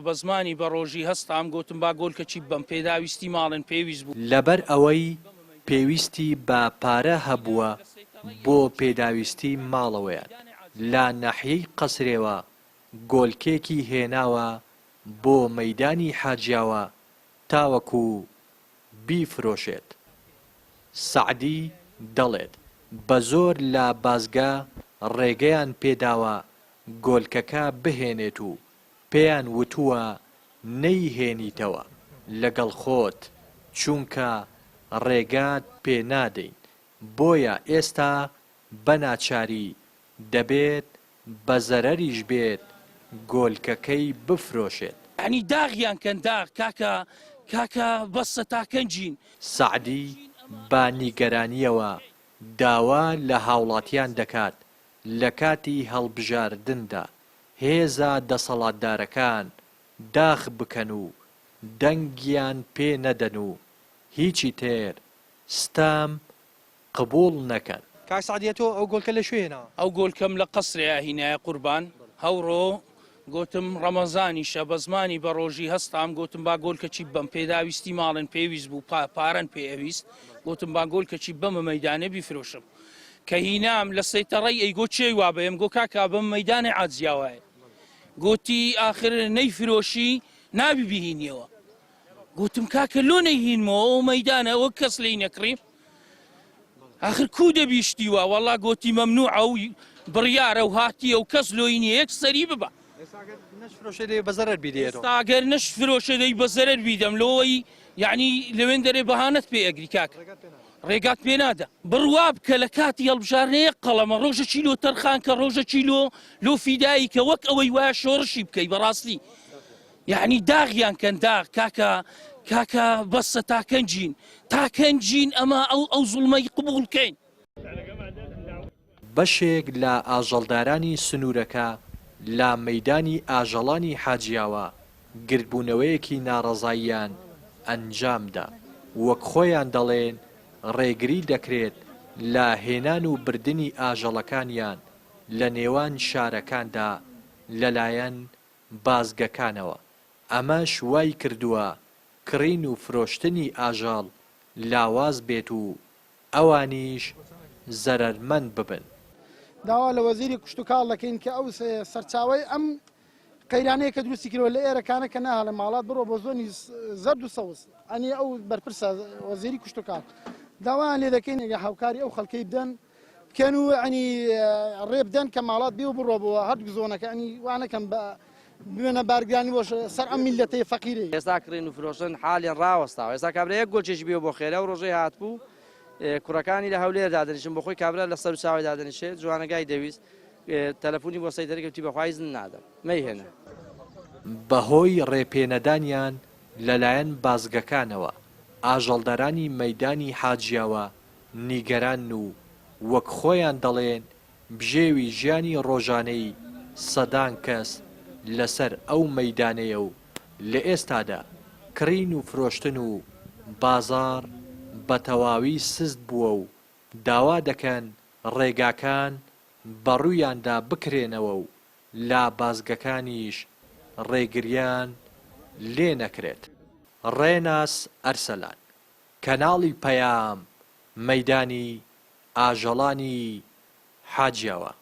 بە زمانی بە ڕۆژی هەستام گۆتم با گۆلکەچی ببەم پێداویستی ماڵێن پێویست بوو. لەبەر ئەوەی پێویستی بە پارە هەبووە بۆ پێداویستی ماڵەوەیان لە ناحیەی قەسرێوە گۆلکێکی هێناوە بۆ مەیدانی حاجیاوە تاوەکو بیفرۆشێت. سەعدی دەڵێت، بە زۆر لە بازگە ڕێگەیان پێداوە گۆلکەکە بهێنێت و پێیان وتووە نەیهێنیتەوە لەگەڵ خۆت چونکە ڕێگات پێ نادەین، بۆیە ئێستا بە ناچاری دەبێت بە زەرەریش بێت گۆلکەکەی بفرۆشێت. یەعنی داغیان کەن داغ کاکە کاکە بەسە تا کەنجین. سەعدی بە نیگەرانییەوە داوا لە هاوڵاتیان دەکات لە کاتی هەڵبژاردندا هێزە دەسەڵاتدارەکان داخ بکەن و دەنگیان پێ نەدەن و هیچی تر ستەم قبوڵ نەکەن. کاک سەعدی ئەتۆ ئەو گۆلکە لە کوێ هێناوە؟ ئەو گۆلکەم لە قەسرێیا هینایە قوربان هەوڕۆ گۆتم ڕەمەزانیشە بە زمانی بە ڕۆژی هەستام گۆتم با گۆلکەچی ببەم پێداویستی ماڵێن پێویست بوو پا پارەن پێ ئەویست گۆتم با گۆلکەچی ببەمە مەیدانێ بیفرۆشم کە هینام لە سەیتەڕەی ئەیگۆ چێی وا بەیەم گۆ کاکا بەم مەیدانێ عاجزیاوایە گۆتی ئاخر نەیفرۆشی نابی بیهینیەوە گوتم کاکە لۆ نەیهینمەوە ئەو مەیدانە وەک کەس لێی نەکڕیم ئاخر کو دەبی شتی وا وەڵا گۆتی مەمنوعە و بڕیارە و هاتیە و کەس لۆی نییە یەک سەری ببە ئێستا گەر نەشفرۆشێ دەی بە زەرەر بیدەم لۆی یعنی لەوێن دەرێ بەهانەت پێ ئەگری کاک ڕێگات پێ نادا بڕوا بکە لە کاتی هەڵبژاردنە یەک قەڵەمە ڕۆژە چیلۆ تەرخان کە ڕۆژە چیلۆ لۆ فیدایی کە وەک ئەوەی وایە شۆڕشی بکەی بەڕاستی یەعنی داغیان کەن داغ کاکە کاکە بەسە تا کەنجین تا کەنجین ئەمە ئەو ئەو زوڵمەی قبوڵ کەین. بەشێک لە ئاژەڵدارانی سنوورەکە لە مەیدانی ئاژەڵانی حاجیاوا گردبوونەوەیەکی ناڕەزاییان ئەنجامدا، وەک خۆیان دەڵێن ڕێگری دەکرێت لە هێنان و بردنی ئاژەڵەکانیان لە نێوان شارەکاندا لەلایەن بازگەکانەوە، ئەمەش وای کردووە کڕین و فرۆشتنی ئاژەڵ لاواز بێت و ئەوانیش زەرەرمەند ببن. داوا لە وەزیری کشتوکاڵ دەکەین کە ئەو سەرچاوەی ئەم قەیرانەیە کە دروستی کردوە لە ئێرەکانە کە ناهێڵێ ماڵات بڕۆ بۆ زۆنی زەرد و سەوز ئەنی ئەو بەرپرسە وەزیری کشتوکاڵ داوایان لێ دەکەین هاوکاری ئەو خەڵکەی بدەن بکەن و ینی ڕێ بدەن کە ماڵات بێ و بڕۆ بۆ هەردوو زۆنەکە ئەنی وانەکەم بە ببێنە بارگرانی بۆ سەر ئەم میلەتەی فەقیرەی. ئێستا کڕین و فرۆشتن حالیان ڕاوەستاوە ئێستا کابرا یەک گۆلچێکی بێ بۆ خێرا و ڕۆژەی هاتبوو کوڕەکانی لە هەولێر دادەنیشن بۆ خۆی کابرا لە سەر چاوی دادەنیشێ جوانەگای دەویست تەلەفۆنی بۆ سەیدەرەکە وتی بەخوا ئیزن نادەم مەیهێنە. بەهۆی ڕێپێنەدانیان لەلایەن بازگەکانەوە، ئاژەڵدارانی مەیدانی حاجیاوە نیگەرانن و وەک خۆیان دەڵێن بژێوی ژیانی ڕۆژانەی سەدان کەس لەسەر ئەو مەیدانەیە و لە ئێستادا کڕین و فرۆشتن و بازاڕ بە تەواوی سست بووە و داوا دەکەن ڕێگاکان بە ڕوویاندا بکرێنەوە و لە بازگەکانیش ڕێگریان لێ نەکرێت. ڕێناس ئەرسەلان، کەناڵی پەیام، مەیدانی ئاژەڵانی حاجیاوا.